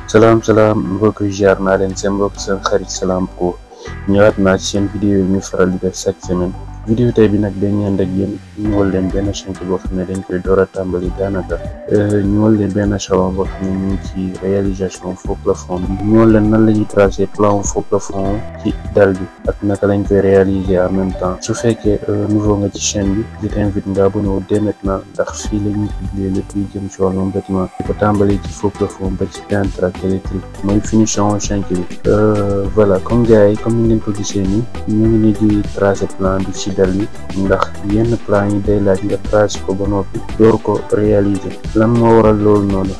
Salam salam mbokk yi jaar naa leen seen mbokk seen xarit Salam Pro ñëwaat naa ci seen vidéo yi ñu faral di def chaque semaine. vidéo tey bi nag dañ ànd ak yéen ñëwal leen benn chantier boo xam ne dañ koy door a tàmbali daanaka ñëwal leen benn salon boo xam ne ñu ngi ci réalisation faux plafond bi ñëwal leen nan la ñuy tracer plan faux plafond ci dal bi ak naka lañ koy réaliser en même temps. su fekkee nouveau nga ci chaîne bi je t'invite nga abonné wu dès maintenant ndax fii la ñuy publier lépp luy jëm ci wàllum bâtiment di ko tàmbali ci faux plafond ba ci peinture ak électrique mooy finition chantier bi. voilà comme gars yi comme ni ngeen ko gisee nii ñu ngi nii di tracer plan bi ci dal yi ndax yenn plan yi day laaj nga tracer ko ba noppi door ko réaliser. lan moo waral loolu noonu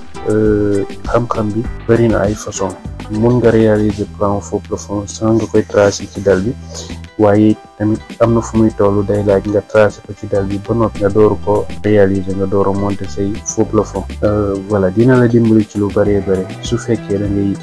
xam-xam bi bari na ay façon mun nga réaliser plan faux plafond sans nga koy tracer ci dal bi waaye tamit am na fu muy toll day laaj nga tracer ko ci dal bi ba noppi nga door ko réaliser nga door a monter say faux plafond. voilà dina la dimbali ci lu bëree bëri su fekkee da ngay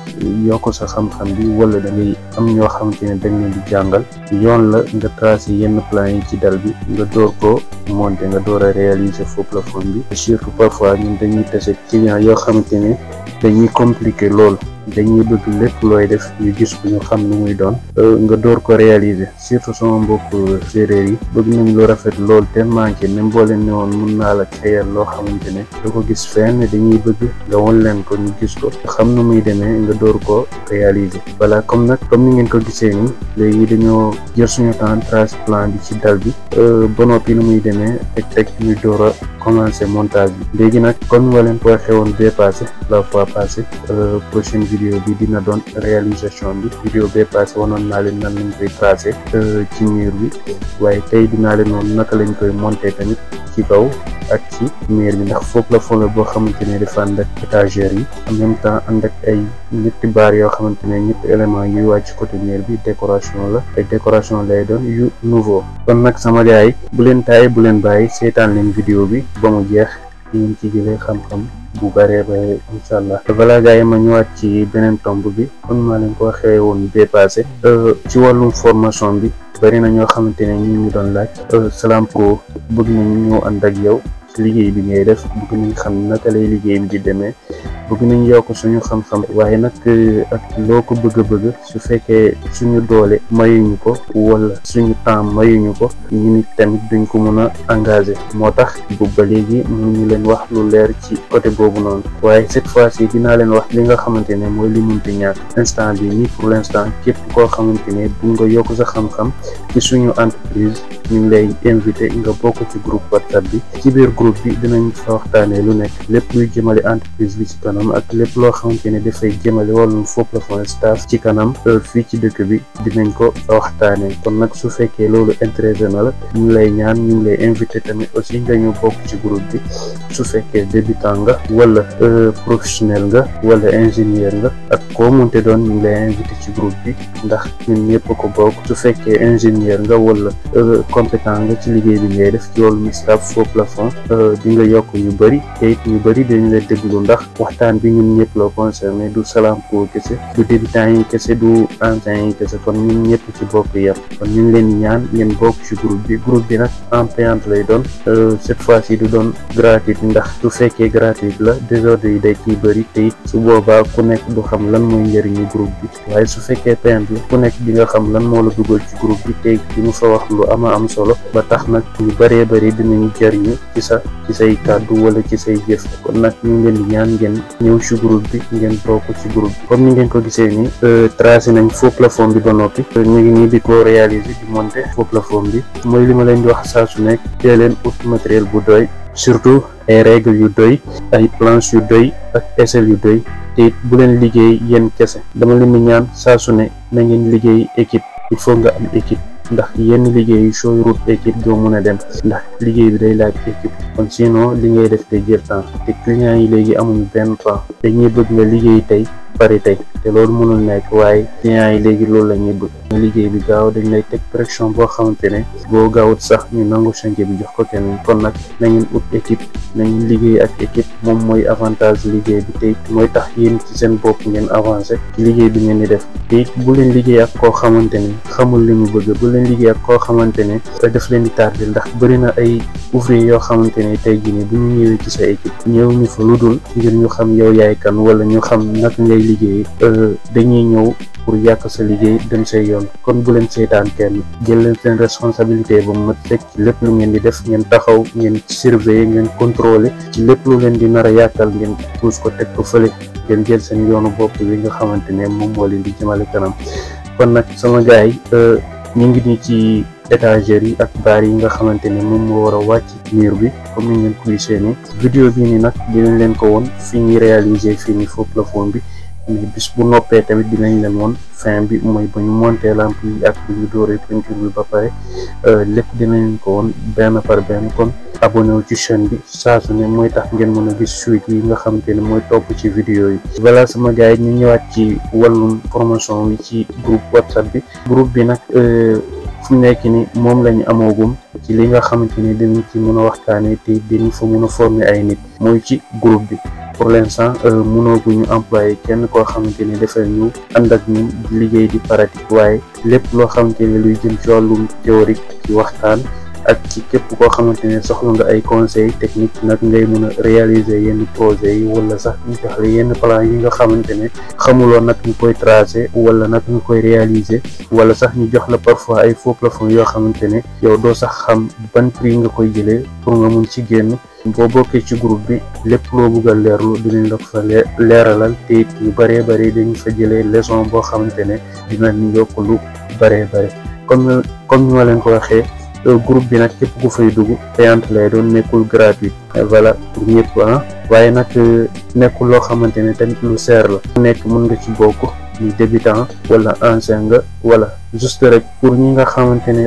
yokk sa xam-xam bi wala da ngay am ñoo xamante ne dañ leen di jàngal yoon la nga tracer yenn plan yi ci dal bi nga door ko monter nga door a réaliser faux plafond bi. surtout parfois ñun dañuy tase client yoo xamante ne dañuy compliqué lool dañuy bëgg lépp looy def ñu gis ko ñu xam lu muy doon nga door ko réaliser surtout sama mbokk séeréer yi bëgg nañ lu rafet lool te manqué même boo leen ne woon mun naa la créer loo xamante ne du ko gis fenn dañuy bëgg nga won leen ko ñu gis ko xam nu muy demee nga door ko réaliser. voilà comme ni ngeen ko gisee nii léegi dañoo jël suñu temps trace plan bi ci dal bi ba noppi nu muy demee teg ñu door a commencer montage bi. léegi nag comme ma leen ko waxee woon bee passé la fois passée prochaine vidéo bi dina doon réalisation bi. vidéo bee passé wanoon naa leen nan lañ koy tracer ci mur bi waaye tey dinaa leen woon naka lañ koy monter tamit ci kaw ak ci mur bi ndax faux plafond la boo xamante ne dafa ànd ak étagères yi en même temps ànd ak ay ñetti barres yoo xamante ne ñetti éléments yuy wàcc côté mur bi décoration la ay décoration lay doon yu nouveau. kon nag sama gars yi bu leen taay bu leen bàyyi seetaan leen vidéo bi ba mu jeex ñu ci jëlee xam-xam bu bëree bëri incha allah. voilà gars yi ma ñëwaat ci beneen tomb bi kon maa leen ko waxee woon bee passé ci wàllum formation bi bëri na ñoo xamante ne ñu ngi doon laaj Salam Pro bëgg nañ ñëw ànd ak yow ci liggéey bi ngay def bëgg nañ xam naka lay liggéey bi di demee bëgg nañ yokk suñu xam-xam waaye nag ak loo ko bëgg su fekkee suñu doole mayuñu ko wala suñu temps mayuñu ko ñu nit tamit duñ ko mën a engagé moo tax boobu ba léegi ñu leen wax lu leer ci côté boobu noonu. waaye cette fois-ci dinaa leen wax li nga xamante ne mooy li mënti ñàkk instant bi nii pour l'instant képp koo xamante ne bu nga yokk sa xam-xam ci suñu entreprise ñu ngi lay invité nga bokk ci groupe WhatsApp bi. ci biir groupe bi dinañ fa waxtaanee lu nekk lépp luy jëmale entreprise bi ci kanam ak lépp loo xamante ne dafay jëmale wàllum faux plafond staff ci kanam fii ci dëkk bi dinañ ko waxtaanee. kon nag su fekkee loolu intéressé na la ñu ngi lay ñaan ñu ngi lay invité tamit aussi nga ñu bokk ci groupe bi su fekkee débutant nga wala professionnel nga wala ingénieur nga ak koo munte doon ñu ngi lay invité ci groupe bi ndax ñun ñëpp ko bokk. su fekkee ingénieur nga wala compétent nga ci liggéey bi ngay def ci wàllum staff faux plafond di nga yokk ñu bëri te it ñu bëri dañu la déglu ndax waxtaan bi ñun ñëpp la concerné du Salam Pro kese du débutant yi kese du ancien yi kese kon ñun ñëpp ci bokk yam. kon ñu ngi leen di ñaan ngeen bokk ci groupe bi nag en payante lay doon cette fois-ci du doon gratuite ndax su fekkee gratuite la désordre yi day ciy bëri te it su boobaa ku nekk du xam lan mooy njëriñu groupe bi waaye su fekkee payante la ku nekk di nga xam lan moo la dugal ci groupe bi te di mu fa wax lu ama am solo ba tax nag ñu bëree bëri dinañu jëriñu ci say kàddu wala ci say jëf. kon nag ñu ngi leen di ñaan ngeen ñëw ci groupe bi ngeen bokk ci groupe bi. comme ni ngeen ko gisee nii tracé nañ faux plafond bi ba noppi ñu ngi nii di ko réaliser di monter faux plafond bi mooy li ma leen di wax saa su nekk tee leen ut matériel bu doy surtout ay règles yu doy ay planches yu doy ak aisselle yu doy te it bu leen liggéey yéen kese dama leen di ñaan saa su ne na ngeen liggéey équipe il faut nga am équipe. ndax yenn liggéey yu sooy route équipe doo mën a dem ndax liggéey bi day laaj équipe kon sinon li ngay def day jël temps te clients yi léegi amuñu benn temps dañuy bëgg nga liggéey tey pare tey te loolu mënul nekk waaye clients yi léegi loolu la ñuy bëgg liggéey bi gaaw dañ lay teg pression boo xamante ne boo gaawut sax ñu nangu chantier bi jox ko kenn kon nag nañu ut équipe nañu liggéey ak équipe moom mooy avantage liggéey bi tey mooy tax yéen ci seen bopp ngeen avancé ci liggéey bi ngeen di def te bu leen liggéey ak koo xamante ne xamul li mu bëgg bu leen liggéey ak koo xamante ne daf leen di tardé ndax bëri na ay ouvrier yoo xamante ne tey jii nii bu ñu ñëwee ci sa équipe ñëw ñu fa lu dul ngir ñu xam yow yaay kan wala ñu xam naka ngay liggéey dañuy ñëw pour yàq sa liggéey dem say yoon kon bu leen seetaan kenn jël leen seen responsabilité ba mu mat fekk ci lépp lu ngeen di def ngeen taxaw ngeen surveiller ngeen contrôler ci lépp lu leen di nar a yàqal ngeen puus ko teg ko fële ngeen jël seen yoonu bopp bi nga xamante ne moom moo leen di jëmale kanam kon nag sama gars yi ñu ngi nii ci étagères yi ak baar yi nga xamante ne moom moo war a wàcc mur bi comme ni ngeen ko gisee nii vidéo bi ni nag dinañ leen ko woon fi ñuy réaliser fii nii faux plafond bi bis bu noppee tamit dinañ leen woon fin bi mooy ba ñu monter lampe yi ak bu ñu dooree peinture bi ba pare lépp dinañ leen ko woon benn par benn kon abonné wu ci chaîne bi saa su ne mooy tax ngeen mën a gis suite yi nga xamante ne mooy topp ci vidéo yi voilà sama gars yi ñu ñëwaat ci wàllum formation bi ci groupe WhatsApp bi groupe bi nag fu mu nekk ni moom la ñu amoogum ci li nga xamante ne dinañ ci mën a waxtaanee te dinañ fa mën a former ay nit mooy ci groupe bi pour l'instant mënooguñu employé kenn koo xamante ne dafay ñu ànd ak ñun di liggéey di pratique waaye lépp loo xamante ne luy jëm ci wàllum théorique ci waxtaan ak ci képp koo xamante ne soxla nga ay conseils techniques nag ngay mën a réaliser yenn projets yi wala sax ñu jox la yenn plan yi nga xamante ne xamuloo nag ñu koy tracer wala nag ñu koy réaliser wala sax ñu jox la parfois ay faux plafond yoo xamante ne yow doo sax xam ban prix nga koy jëlee pour nga mun ci génn boo bokkee ci groupe bi lépp loo bëgg a leerlu dinañ la fa leeralal te it yu bëree bëri dañ fa jëlee leçon boo xamante ne dinañ yokk lu bëree bëri comme ni ma leen ko waxee groupe bi nag képp ku fay dugg payante lay doon nekkul gratuit voilà pour ñëpp waaye nag nekkul loo xamante ne tamit lu seer la nekk mën nga ci bokk ni débutant wala ancien nga wala juste rek pour ñi nga xamante ne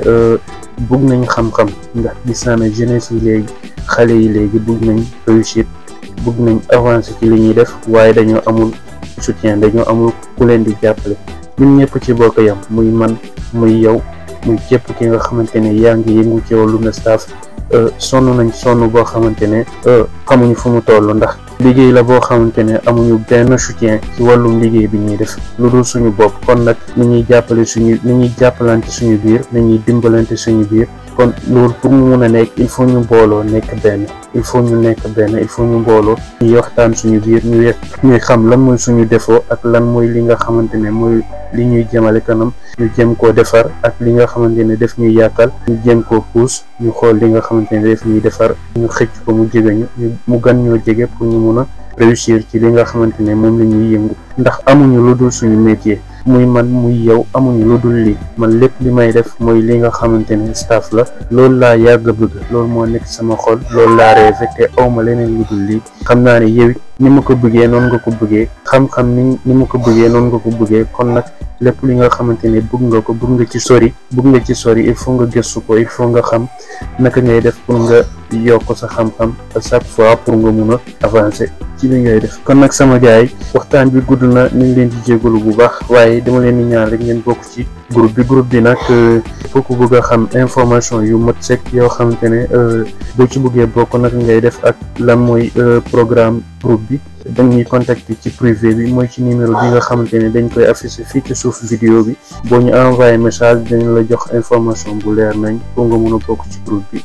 bëgg nañ xam-xam ndax gis naa ne jeunesse yi léegi xale yi léegi bëgg nañ réussite bëgg nañ avancer ci li ñuy def waaye dañoo amul soutien dañoo amul ku leen di jàppale ñun ñëpp ci bokk yam muy man muy yow muy képp ki nga xamante ne yaa ngi yëngu ci wàllum staff sonn nañ sonn boo xamante ne xamuñu fu mu toll ndax liggéey la boo xamante ne amuñu benn soutien ci wàllum liggéey bi ñuy def lu dul suñu bopp kon nag ni ñuy jàppale ni ñuy jàppalante suñu biir ni ñuy dimbalante suñu biir kon loolu pour mu mun a nekk il faut ñu mbooloo nekk benn il faut ñu nekk benn il faut ñu mbooloo ñuy waxtaan suñu biir ñuy xam lan mooy suñu défaut ak lan mooy li nga xamante ne mooy li ñuy jëmale kanam ñu jëm koo defar ak li nga xamante ne def ñuy yàqal ñu jëm koo puus ñu xool li nga xamante ne def ñuy defar ñu xëcc ko mu jege ñu mu gën ñoo jege pour ñu mun a réussir ci li nga xamante ne moom la ñuy yëngu ndax amuñu lu dul suñu métier muy man muy yow amuñu lu dul lii man lépp li may def mooy li nga xamante ne staff la loolu laa yàgg bëgg loolu moo nekk sama xol loolu laa rêvé te awma leneen lu dul lii xam naa ne yow ni ma ko bëggee noonu nga ko bëggee xam-xam ni ma ko bëggee noonu nga ko bëggee kon nag lépp li nga xamante ne bëgg nga ci sori il faut nga gëstu ko il faut nga xam naka ngay def pour nga yokk sa xam-xam à chaque fois pour nga mun a avancer ci li ngay def kon nag sama gars yi waxtaan bi gudd na ñu ngi leen di jégalu bu baax waaye dama leen di ñaan rek ngeen bokk ci groupe bi nag foo ko bëgg a xam information yu mat sekk yoo xamante ne boo ci bëggee bokk nag ngay def ak lan mooy programme groupe bi dañuy contacter ci privé bi mooy ci numéro bi nga xamante ne dañ koy afficher fii ci suuf vidéo bi boo ñu envoyé message dañ la jox information bu leer nañ pour nga mën a bokk ci groupe bi